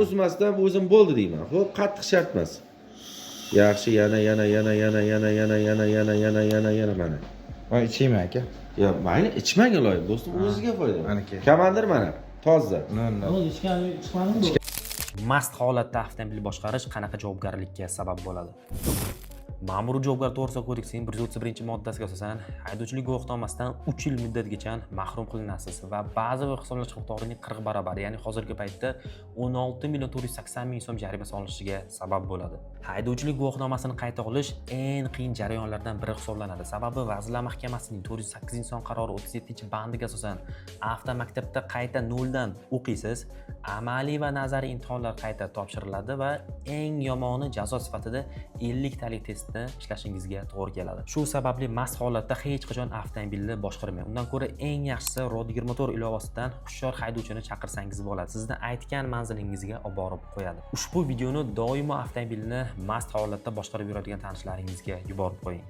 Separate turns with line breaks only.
Uzmasdan o'zim bo'ldi deyman. Xo'p, qattiq shart emas. Yaxshi, yana, yana, yana, yana, yana, yana, yana, yana, yana, yana, yana, mana.
Voy, ichaymi, aka?
Ya, mayli, ichmang iloyim, do'stim, o'zizga foyda.
Maniki.
Komandir, mana, toza.
Nol nol.
O'zi ichgan chiqmadimi bu?
Mast holatda avtomobil boshqarish qanaqa javobgarlikka sabab bo'ladi? Ma'muriy javobgarlik to'g'risida kodeksining 131-moddasiga asosan haydovchilik guvohnomasidan 3 yil muddatgacha mahrum qilinasiz va bazaviy hisoblash miqdorining 40 baravari, ya'ni hozirgi paytda 16 million 480 ming so'm jarima solinishiga sabab bo'ladi. Haydovchilik guvohnomasini qayta olish eng qiyin jarayonlardan biri hisoblanadi. Sababi Vazirlar Mahkamasining 408-son qarori 37-bandiga asosan avtomaktabda qayta noldan o'qiysiz, amaliy va nazariy imtihonlar qayta topshiriladi va eng yomoni jazo sifatida 50 talik testni ishlashingizga to'g'ri keladi. Shu sababli mast holatda hech qachon avtomobilni boshqarmang. Undan ko'ra eng yaxshisi Rod 24 ilovasidan hushyor haydovchini chaqirsangiz bo'ladi. Sizni aytgan manzilingizga olib borib qo'yadi. Ushbu videoni doimo avtomobilni mast holatda boshqarib yuradigan tanishlaringizga yuborib qo'ying.